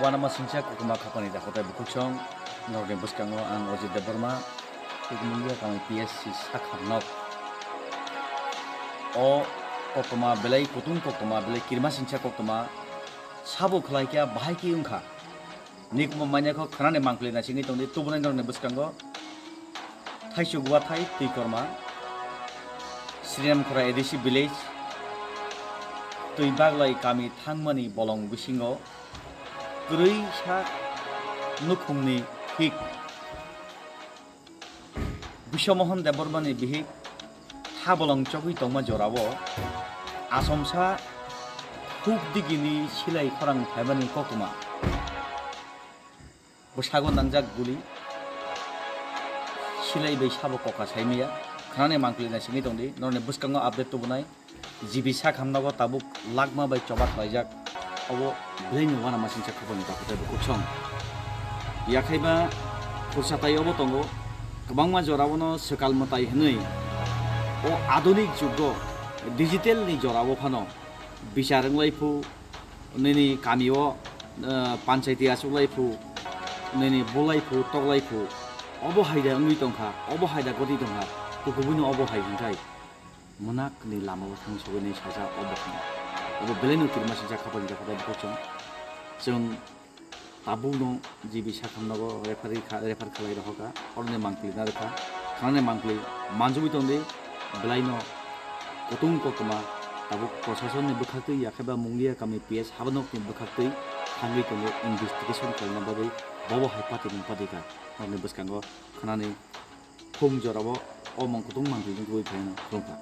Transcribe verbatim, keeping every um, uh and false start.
Wanama singcha kokma khapani dakhotai bukhuksong, norokni bwskango ang Ojit Debbarma, Tikmundia kami P S C sakhamnok. O koktoma belai kutung koktoma, belai kirima singcha koktoma, sabo khlai kya bahai ki wngkha. Nikmo manya kho khwnani mangpili naisingwi tongdi, tubunai norokni bwskango Thaisuk Wathai Twikorma, Sriram Khora A D C village, Twi Baglai kami thangmani bolong bisingo kwrwi sak nukhungni hik Biswamohon Debbarmani bihik thabolong chogwi tongma jorao asomsa huk digini silai khorang phaimani koktoma. Bwsago nangjak guli, silai bai sabo koka saimaya. Khwnani mangpili naisingwi tongdi, norokni bwskango update tubunai. G B sakhamnogo tabuk lakma bai choba khlaijak. Obo belaini wanama singcha khoboni dakhotai bukhuksong. Yakhaiba khursa tai obo tongo, kwbangma joraono swkal mwtai hwnwi o adunik jugo digital ni jorao phano bichar wnglai phu, nini kamio, eh, panchaiti achuk lai phu, nini bulai phu, toklai phu, obo hai da wngwi tongkha, obo hai da goti tongkha, kukubuino obo hai hwnkhai mwnakni lamao thang sogwi nai sajak obo hwn. Obo belaino kirima singcha khapani dakhotai bukhuksong. Chwng tabukno G B sakhamnogo refer kha-, refer khalai rohorkha, oroni mangpili narwkha, khwnani mangpili manjugwi tongdi, belaino kutung koktoma tabuk prosasonni bwkhaktwi yakhaiba Mungliya kami P S habanokni bwkhaktwi thangwi tongo investigation khlaina bagwi, bobo hai patimung patikha, oroni bwskango khwnani phung jorao o mung kutung mangpili wngwi phaino khulumkha.